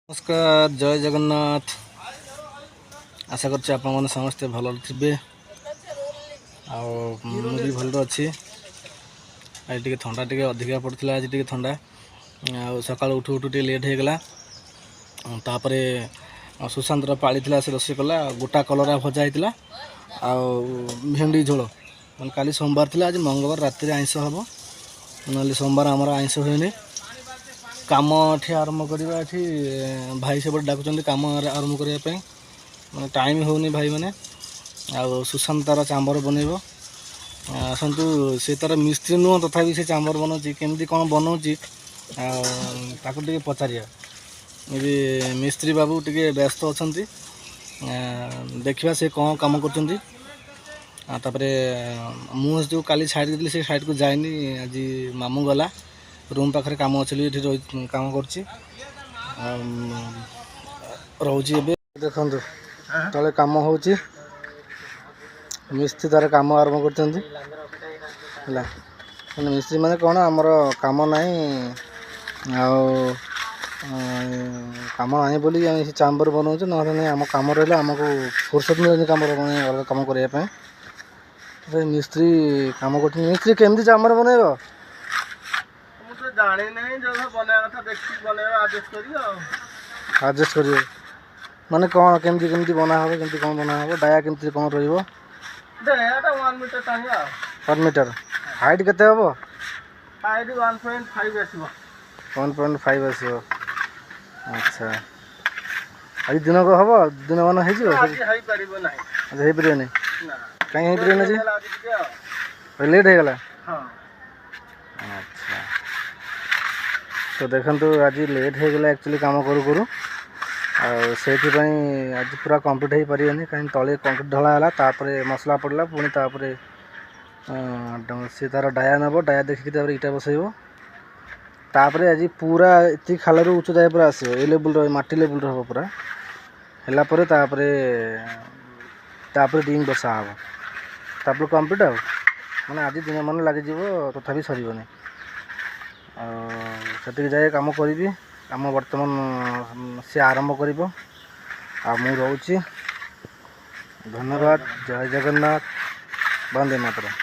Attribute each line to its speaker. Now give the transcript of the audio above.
Speaker 1: ନମସ୍କାର, ଜୟ ଜଗନ୍ନାଥ। ଆଶା କରୁଛି ଆପଣମାନେ ସମସ୍ତେ ଭଲରେ ଥିବେ ଆଉ ମୁଁ ବି ଭଲରେ ଅଛି। ଆଜି ଟିକେ ଥଣ୍ଡା ଟିକେ ଅଧିକା ପଡ଼ିଥିଲା। ଆଜି ଟିକେ ଥଣ୍ଡା ଆଉ ସକାଳୁ ଉଠୁ ଉଠୁ ଟିକେ ଲେଟ୍ ହେଇଗଲା। ତାପରେ ସୁଶାନ୍ତର ପାଳି ଥିଲା, ସେ ରୋଷେଇ କଲା। ଗୋଟା କଲରା ଭଜା ହେଇଥିଲା ଆଉ ଭେଣ୍ଡି ଝୋଳ। ମାନେ କାଲି ସୋମବାର ଥିଲା, ଆଜି ମଙ୍ଗଳବାର, ରାତିରେ ଆଇଁଷ ହେବ। ନହେଲେ ସୋମବାର ଆମର ଆଇଁଷ ହୁଏନି। କାମ ଏଠି ଆରମ୍ଭ କରିବା। ଏଠି ଭାଇ ସେପଟେ ଡାକୁଛନ୍ତି କାମ ଆରମ୍ଭ କରିବା ପାଇଁ। ମାନେ ଟାଇମ୍ ହେଉନି ଭାଇମାନେ। ଆଉ ସୁଶାନ୍ତ ତାର ଚାମ୍ବର ବନେଇବ। ଆସନ୍ତୁ, ସେ ତାର ମିସ୍ତ୍ରୀ ନୁହଁ, ତଥାପି ସେ ଚାମ୍ବର ବନଉଛି। କେମିତି କ'ଣ ବନଉଛି ଆଉ ତାକୁ ଟିକେ ପଚାରିବା। ଏବେ ମିସ୍ତ୍ରୀ ବାବୁ ଟିକେ ବ୍ୟସ୍ତ ଅଛନ୍ତି। ଦେଖିବା ସେ କ'ଣ କାମ କରୁଛନ୍ତି। ଆଉ ତାପରେ ମୁଁ ଯେଉଁ କାଲି ସାଇଡ଼୍ ଦେଇଥିଲି, ସେ ସାଇଡ଼୍କୁ ଯାଇନି। ଆଜି ମାମୁଁ ଗଲା, ରୁମ୍ ପାଖରେ କାମ ଅଛି ବୋଲି ଏଠି ରହି କାମ କରୁଛି ଆଉ ରହୁଛି ଏବେ। ଦେଖନ୍ତୁ, ତଳେ କାମ ହେଉଛି। ମିସ୍ତ୍ରୀ ତାର କାମ ଆରମ୍ଭ କରିଛନ୍ତି। ହେଲା, ମାନେ ମିସ୍ତ୍ରୀ ମାନେ କ'ଣ, ଆମର କାମ ନାହିଁ ଆଉ କାମ ନାହିଁ ବୋଲି ଆମେ ସେ ଚାମ୍ବର ବନଉଛୁ। ନହେଲେ ନାହିଁ, ଆମ କାମ ରହିଲେ ଆମକୁ ଫୁର୍ସତ ମିଳୁନି କାମର, ମାନେ ଅଲଗା କାମ କରିବା ପାଇଁ। ମିସ୍ତ୍ରୀ କାମ କରୁଛନ୍ତି। ମିସ୍ତ୍ରୀ କେମିତି ଚାମ୍ବର ବନେଇବ?
Speaker 2: ମୁଁ ତ ଜାଣିନାହିଁ। ଯୋଉ ବନେଇବା କଥା ଦେଖିକି ବନେଇବା, ଆଡଜଷ୍ଟ କରିବି ଆଉ।
Speaker 1: ଆଡ଼ଜଷ୍ଟ କରିବେ ମାନେ କ'ଣ, କେମିତି କେମିତି ବନା ହେବ, କେମିତି କ'ଣ ବନା ହେବ, ଡାୟା କେମିତି କ'ଣ ରହିବ?
Speaker 2: ଏଟା 1 ମିଟର ଟାଣିବା ଆଉ।
Speaker 1: 1 ମିଟର। ହାଇଟ୍ କେତେ ହେବ?
Speaker 2: ହାଇଟ୍ 1.5 ଆସିବ।
Speaker 1: 1.5 ଆସିବ। ଆଚ୍ଛା, ଆଜି ଦିନକ ହେବ? ଦିନମାନ ହେଇଯିବ?
Speaker 2: ଆଜି ହେଇପାରିବ ନାହିଁ।
Speaker 1: ଆଚ୍ଛା, ହେଇପାରିବନି?
Speaker 2: ନା।
Speaker 1: କାହିଁ ହେଇପାରିବନି ଆଜି?
Speaker 2: ହେଇଗଲା ଆଜି ଟିକେ ଆଉ।
Speaker 1: ଲେଟ୍ ହେଇଗଲା?
Speaker 2: ହଁ।
Speaker 1: ଆଚ୍ଛା, ତ ଦେଖନ୍ତୁ, ଆଜି ଲେଟ୍ ହେଇଗଲା ଆକ୍ଚୁଆଲି କାମ କରୁ କରୁ। ଆଉ ସେଇଥିପାଇଁ ଆଜି ପୁରା କମ୍ପ୍ଲିଟ୍ ହେଇପାରିବନି, କାହିଁକି ତଳେ କଂକ୍ରିଟ୍ ଢଳା ହେଲା, ତାପରେ ମସଲା ପଡ଼ିଲା, ପୁଣି ତାପରେ ସେ ତାର ଡାୟା ନେବ, ଡାୟା ଦେଖିକି ତାପରେ ଇଟା ବସେଇବ। ତାପରେ ଆଜି ପୁରା ଏତିକି ଖାଲରୁ ଉଚ୍ଚ ଯାଏ ପୁରା ଆସିବ। ଏ ଲେବୁଲ୍ର, ମାଟି ଲେବୁଲ୍ର ହେବ। ପୁରା ହେଲା ପରେ ତାପରେ ତାପରେ ରିଙ୍ଗ ବସା ହେବ, ତାପରେ କମ୍ପ୍ଲିଟ୍। ଆଉ ମାନେ ଆଜି ଦିନମାନ ଲାଗିଯିବ, ତଥାପି ସରିବନି। ଆଉ ସେତିକି ଯାଏ କାମ କରିବି। କାମ ବର୍ତ୍ତମାନ ସେ ଆରମ୍ଭ କରିବ ଆଉ ମୁଁ ରହୁଛି। ଧନ୍ୟବାଦ। ଜୟ ଜଗନ୍ନାଥ। ବନ୍ଦେ ମାତରମ୍।